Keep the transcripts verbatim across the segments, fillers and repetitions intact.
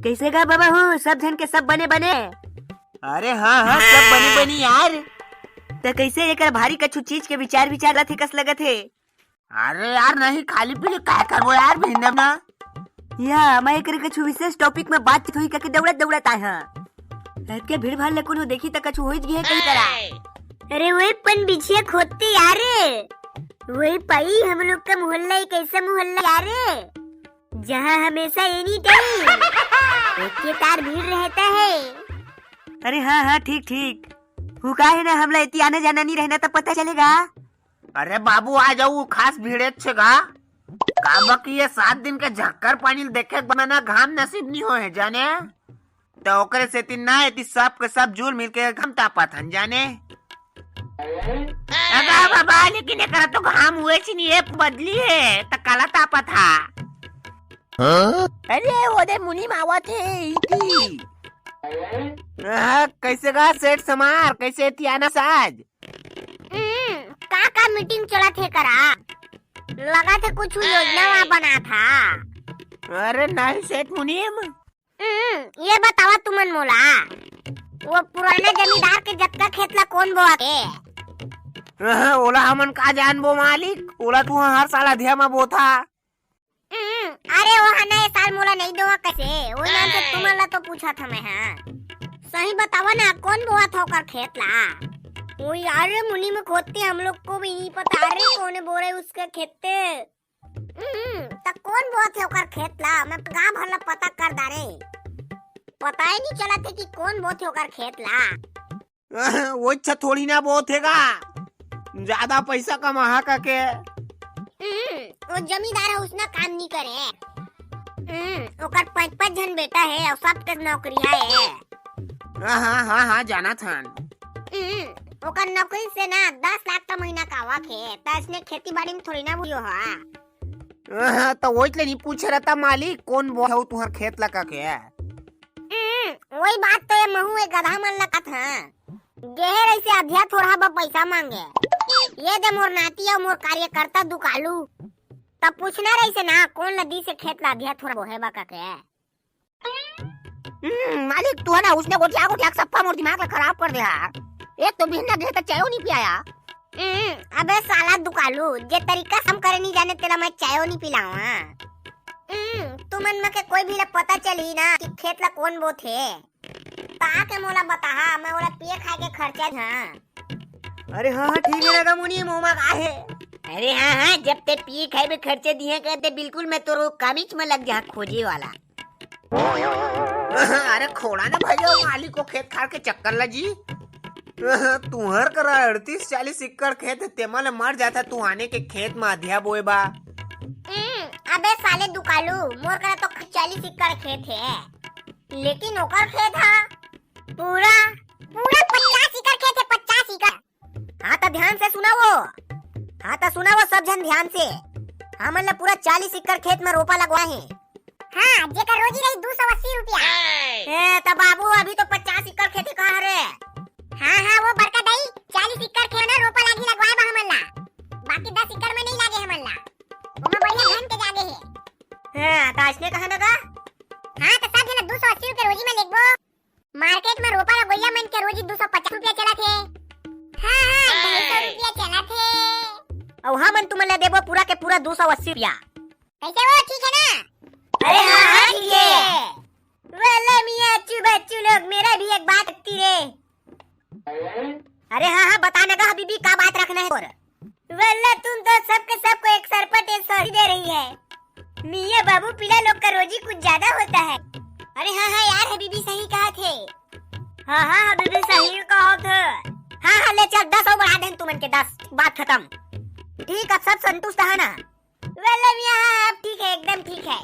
कइसे गा बबा हो, सब झन के सब बने बने? अरे हाँ हाँ, सब बने बने यार। त कइसे एकर भारी कछु चीज के विचार विचार रथे कस लगत हे? अरे यार नहीं, खाली पीली काय करबो यार, भिंडम ना। या मैं एकर कछु विशेष टॉपिक में बातचीत होई कके दौड़त दौड़त आए हाँ। रात के भीड़ भाड़ ले कोनो देखी त कछु होई गे कहीं करा। अरे वही पन बिछिया खोदते यार, वही पाई हम लोग का मोहल्ला एक ऐसा मोहल्ला यार, जहाँ हमेशा एनी टाइम एक के तार भीड़ रहता है। अरे हाँ हाँ, ठीक ठीक। वो का है ना, हमला इतनी आने जाना नहीं रहना तो पता चलेगा। अरे बाबू, आ जाऊ, खास भीड़े छे गा। काबर कि ये सात दिन के झक्कर पानी देखे के बनाना घाम नसीब नहीं होए जाने। तो ओकरे सेती ना एती सब के सब जुल मिल के घाम तापत हन जाने। अगा बाबा, लेकिन एकरा तो घाम हुए ची नहीं, ये बदली है, त काला तापत हा। हाँ? अरे, वो दे मुनीम आवत हे, इती। हाँ, कैसे गा सेठ समार, कैसे एती आना साज? हम्म, का का मीटिंग चलत हे करा? लगा थे कुछ योजना वा बना था। अरे नहीं सेठ मुनीम। हम्म, ये बतावा तुमन मोला, वो पुराने जमींदार के जतका खेत ला कौन बोआ के? अहं, ओला हमन का जानबो मालिक, ओला तू हर साल अधिया म बोथा। हम्म, अरे वो हना ये साल मोला नहीं देवा कैसे? वो नाम से तुमन ला तो पूछा था मैं, हाँ। सही बतावा ना, कौन बोआ था ओकर खेत ला? वो यार रे मुनीम खोदते, हम लोग को भी नहीं पता रे कौन बो रहे उसके खेत। हम्म, त कौन बोथे ओकर खेत ला? मैं गांव भर ला पता कर डारे, पता ही नहीं चलत हे कि कौन बोथे ओकर खेत ला। वो इच्छा थोड़ी ना बोथे गा, ज्यादा पैसा कमाहा का के। हम्म, वो जमींदार है, उसना काम नहीं करे। हम्म, ओकर पाँच पाँच झन बेटा है और सबके नौकरी है। हाँ हाँ हाँ हाँ, जाना थन। हम्म, ओकर नौकरी से ना दस लाख का महीना का आवक हे, त इसने खेती बाड़ी में थोड़ी ना बुझो हा। हाँ, त वही ले नहीं पूछे रहता मालिक, कौन बोहू तुहर खेत लगा के? हम्म, वही बात तो ये महू एक गधा मन लगत हा। गेहे रही से अधिया थोड़ा बा पैसा मांगे। ये दे मोर नाती और मोर कार्यकर्ता दुकालू। तब पूछना रही से ना, कौन लदी से खेत ला अधिया थोड़ा बोहे बा का के? हम्म, मालिक, तू है ना, उसने गोठिया, गोठिया सप्पा मोर दिमाग ला खराब कर दे हा। एक तो बिहन ना गे त चायो नहीं पियाया। हम्म, अबे साला दुकालू, जे तरीका से हम करे नहीं जाने, तेला मैं चायो नहीं पिलावा। हम्म, तुमन में के कोई भी ला पता चली ना कि खेत ला कौन बोथे, ता के मोला बताहा, मैं ओला पिए खाए के खर्चा धा। अरे हाँ हाँ, ठीक है लगा मुनीम, ओमा का है। अरे हाँ हाँ, जब ते पिए खाए में खर्चा दिए कहते, बिल्कुल मैं तोरो कामिच में लग जा खोजे वाला। अरे खोड़ा ना भैया, मालिक को खेत खार के चक्कर ला जी। तुहर करा अड़तीस चालीस एकड़ खेत हे, तेमा ले मर जाता तू आने के खेत में अधिया बोए बा। हम्म, अबे साले दुकालू, मोर करा तो चालीस एकड़ खेत हे, लेकिन ओकर खेत हा पूरा, पूरा पचास एकड़ खेत हे, पचास एकड़। हाँ, त ध्यान से सुनावो। हाँ, त सुनावो सब झन ध्यान से। हमन ला पूरा चालीस एकड़ खेत में रोपा लगवा हे। हाँ, जेकर रोजी रही दू सौ अस्सी रुपया। ए, त बाबू, अभी तो पचास एकड़ खेत कहा रे। हाँ, हाँ, वो बड़का दाई, चालीस एकड़ खेत में रोपा लागी लगवाए बा हमन ला। बाकी दस एकड़ में नहीं लागे हमन ला। ओमा बढ़िया धन के जागे हे। हाँ, त अइसने कहा ना गा? हाँ, त सब झन दू सौ अस्सी रुपया रोजी में लेगबो। मार्केट में रोपा लगोइया मन के रोजी दू सौ पचास रुपया चलत हे। हाँ, हाँ, ढाई सौ रुपया चलत हे। अउ हमन तुमन ला देबो पूरा के पूरा दू सौ अस्सी रुपया। कैसे वो, ठीक है ना? अरे हाँ, हाँ, ठीक है। वल्ला मियाँ अच्छू बच्चू लोग, मेरा भी एक बात रखती रे। अरे हाँ, हाँ, बता ना गा हबीबी, का बात रखना है और? वल्ला तुम तो सबके सबको एक सरपट एक सौ दे रही है। मियाँ बाबू पीला लोग का रोजी कुछ ज्यादा होता है। अरे हाँ, हाँ यार, हबीबी सही कहा थे। हाँ, हाँ, हबीबी सही कहा थे। हाँ, हाँ, ले चल, दस और बढ़ा दें तुमन के, दस, बात खत्म। ठीक, अब सब संतुष्ट है ना? वल्ला मियाँ, हाँ, अब ठीक है, एकदम ठीक है।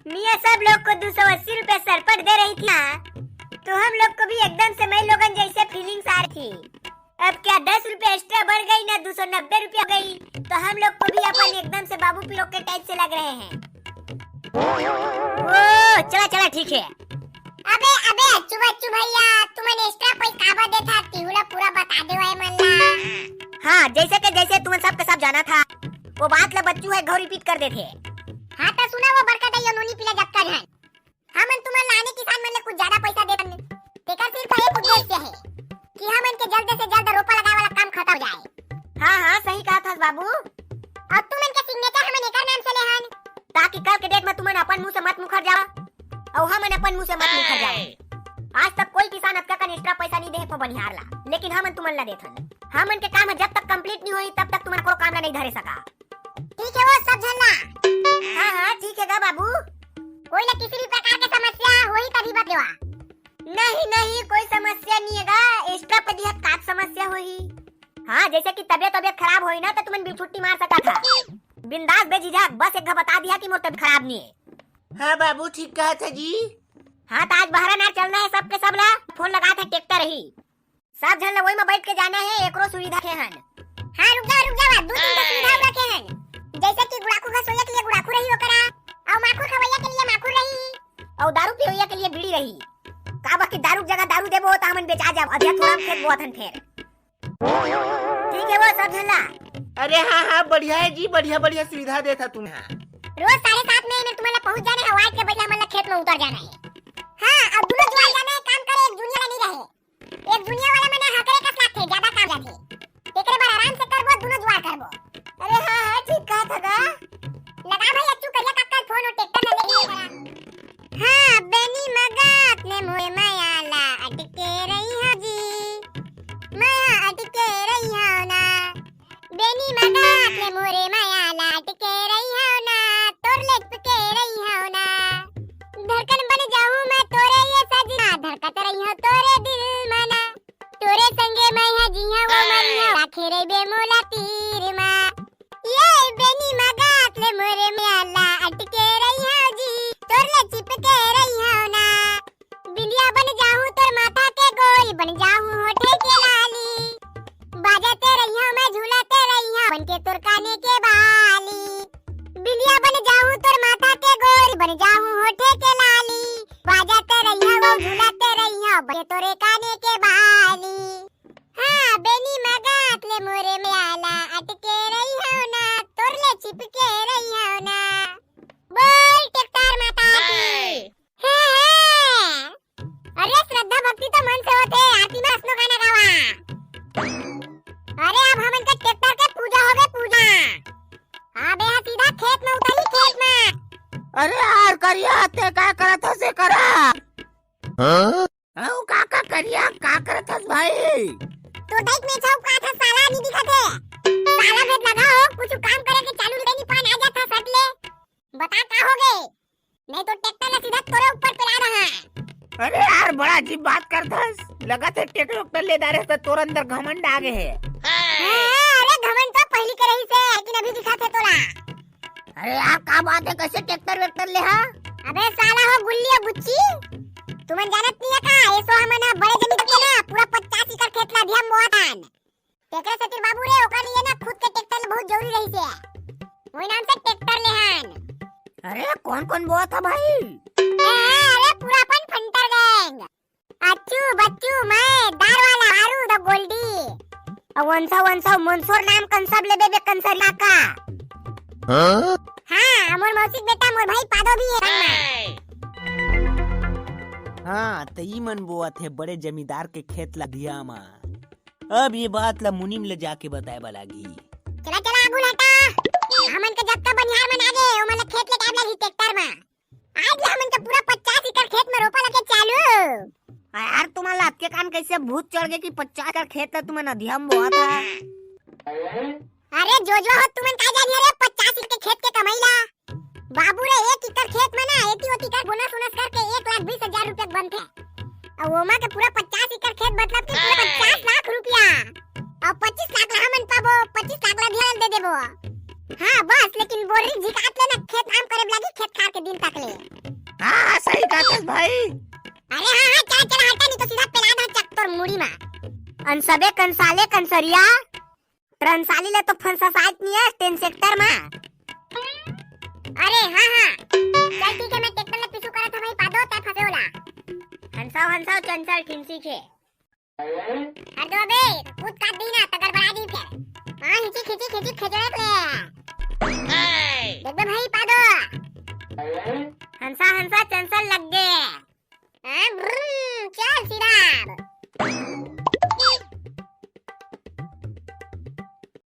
मियाँ सब लोग को दो सौ अस्सी रुपए सरपट दे रही थी ना, तो हम लोग को भी एकदम से मैं लोगन जैसे फीलिंग्स आ रही थी। अब क्या दस रुपए एक्स्ट्रा बढ़ गई ना, दो सौ नब्बे रुपया हो गई, तो हम लोग को भी अपन एकदम से बाबू पीरो के टाइप से लग रहे हैं। ओ, चला, चला, ठीक है। अबे, अबे, अच्छू बच्चू भैया, तुमन एक्स्ट्रा पैसा काबर देथा? तिहुला पूरा बता दे वाए मन ला। हाँ, जैसे के जैसे तुमन सब के सब जाना था, वो बात ला बच्चू है घौ रिपीट कर देथे। हाँ, तो सुना वो बड़का दाई नोनी पीला जक्का झन। हमन तुमन लाने अउ हमन अपन मुंह से मत मुखर जाओ। आज तक कोई किसान अतका कन extra पैसा नहीं दे हे बनिहार ला, लेकिन हमन तुमन ला देथन। हमन के काम ह जब तक complete नहीं होही, तब तक तुमन कोनो काम ला नहीं धरे सका। ठीक हे वो सब झन ला। हाँ, हाँ, ठीक हे गा बाबू। कोई ला किसी भी प्रकार के समस्या होही तभी बतलेवा। नहीं, नहीं, कोई समस्या नहीं हे गा। Extra पै दिहा का समस्या होही? हाँ, जैसे कि तबियत, तबियत खराब होही ना, तो तुमन भी छुट्टी मार सकत हा। बिंदास बेझिझक, बस एक घ बता दिहा कि मोर तबियत खराब नहीं हे। हाँ बाबू, ठीक कहत हे जी। हाँ, त आज बहरा ना चलना हे सबके सब ला, फोन लगात हे, ट्रैक्टर ही। सब झन ला वही में बैठ के जाना हे, एकरो सुविधा रखे हन। हाँ, रुक जा, रुक जा, दू तीन ठो सुविधा रखे हन। जैसे कि गुड़ाखू घसोइया के लिए गुड़ाखू रही ओकरा, अउ माखुर खवैया के लिए माखुर रही, अउ दारू पियोइया के लिए बीड़ी रही। काबर कि दारू के जगह दारू देबो त हमन बेचा जाब, अधिया थोड़ा खेत बोथन फेर। ठीक हे वो सब झन ला। अरे हाँ, हाँ, बढ़िया हे जी, बढ़िया, बढ़िया सुविधा देत हा तुमन हा। रोज साढ़े सात में एमे तुमन ला पहुंच जाना हे, आए के बइला मन ला खेत में उतर जाना हे। हाँ, अब दुनो जुवार जाना हे, काम करे, एक जुनिया ला नहीं रहे। एक जुनिया वाला मन हकरे कस लागथे, ज्यादा काम जाथे। एकरे बर आराम से करबो, दुनो जुवार करबो। अरे हाँ, हाँ, ठीक कहत हा गा। लगा भाई अच्छू करिया काका फोन, वो ट्रैक्टर ला लेके आया। हाँ, बेनी मगात ले मोरे मया ला अटके रही हो जी, मया अटके रही हो ना। बेनी मगात ले मोरे मया ला अटके रही हो ना, तोर ले चिपके रही हो ना। धड़कन बन जाऊं मैं तोरे ये सजना, धड़कत रही हो तोरे दिल मना। तोरे संगे मैं हा जिहा वो मरिया, राखे रहिबे मोला तीर मा। ये बेनी मगात ले मोरे मया ला अटके रही हो जी, तोर ले चिपके रही हो ना। बिंदिया बन जाहूं तोर माथा के गोरी, बन जाहूं होठे के लाली। बाजते रहिया मैं झूलते रहिया, बन के तोर काने के बाली। बिंदिया बन जाहूं तोर माथा के गोरी, बन जाहूं होठे के लाली। बाजते रहिया वो झूलते रहिया, बन के तोरे काने के बाली। हाँ, बेनी मगात ले मोरे मया ला अटके रही हो ना, तोर ले चिपके रही हो ना। बोल ट्रैक्टर माता की। हे, हे। अरे श्रद्धा भक्ति तो मन से होथे, आरती में असनो गाना गावा। अरे अब हमन के ट्रैक्टर के पूजा होगे, पूजा। हाँ बे, हाँ सीधा खेत में उतरी, खेत में। अरे यार करिया, ते का करत हस, ए करा? हाँ? अउ काका करिया, का करत हस भाई? तो देख में छौ का था, साला नहीं दिखत हे। साला भेद लगा हो, कुछ काम करे के चालू नहीं, पान आ जाता सट ले। बता का होगे? नहीं तो ट्रैक्टर ला सीधा तोरे ऊपर पेला रहा। अरे यार, बड़ा अजीब बात करत हस। लगत हे ट्रैक्टर वैक्टर ले डारे त तोर अंदर घमंड आ गे हे। हाँ, अरे घमंड तो पहली के रहिस हे, लेकिन अभी दिखत हे तोला। अरे यार, का बात हे, कैसे ट्रैक्टर वैक्टर ले हा? अबे साला हो गुल्ली हो बुच्ची, तुमन जानत नहीं हे का? एसो हमन ह बड़े जमीन के ना पूरा पचास एकड़ खेत ला अधिया म बोआथन। तेकरे सेती बाबू रे, ओकर लिए ना खुद के ट्रैक्टर बहुत जरूरी रहिस हे। वही नाम से ट्रैक्टर ले हन। अरे कौन कौन बोआथा भाई? ए, अरे पूरा अपन फंटर गैंग। अच्छू, बच्चू, मैं, दार वाला, आरू, द गोल्डी। अउ वंसा, वंसा, मंसूर नाम कन सब लेबे बे कंसरिया का। हाँ? हाँ, मोर मौसी के बेटा, मोर भाई पादो भी हे संग मा। हाँ, त ई मन बोआथे बड़े जमींदार के खेत ला अधिया मा। अब ये बात ला मुनीम ले जाके बताए बर लागही। चला, चला, आगू हटा। हमन के जतका बनिहार मन आगे, ओमन ला खेत ले टाइम लागही ट्रैक्टर मा। आज ले हमन के पूरा पचास एकड़ खेत में रोपा लगे चालू। आ यार, तुम्हारा लात के कान कैसे भूत चढ़ गए कि पचास एकड़ खेत ला तुमन अधिया म बोआथा? अरे जो जो हो, तुमन का जानिया रे पचास एकड़ खेत के कमाई ला। बाबू रे, एक एकड़ खेत में ना एती ओती कर बोनस वोनस करके एक लाख बीस हजार रुपया बनथे। अउ ओमा के पूरा पचास एकड़ खेत मतलब कि पूरा पचास लाख रुपया। अउ पच्चीस लाख ला हमन पाबो, पच्चीस लाख ला ध्यान दे देबो। हाँ बस, लेकिन बोरी झिकात ले ना खेत काम करे लागी, खेत खार के दिन तक ले। हाँ, हाँ, सही कहत हस भाई। अरे हाँ, हाँ, चला, चला, हटा, नहीं तो सीधा पेला दा चक तोर मुड़ी मा। अनसबे कंसाले कंसरिया, ट्रंसाली ले तो फंसा साइट नहीं है, टेन सेक्टर मा। अरे हाँ, हाँ, चल ठीक है, मैं ट्रैक्टर ले पिसू करत हूँ भाई, पादो तय फंसे होला। हंसाओ, हंसाओ, चंचल ठिमसी खे। हर दो बे, कूद काट दी ना, त गड़बड़ा दी फिर। हाँ, हिची खिची खिची खिचड़े ले। देख बे भाई, पादो। हंसा हंसा चंचल लग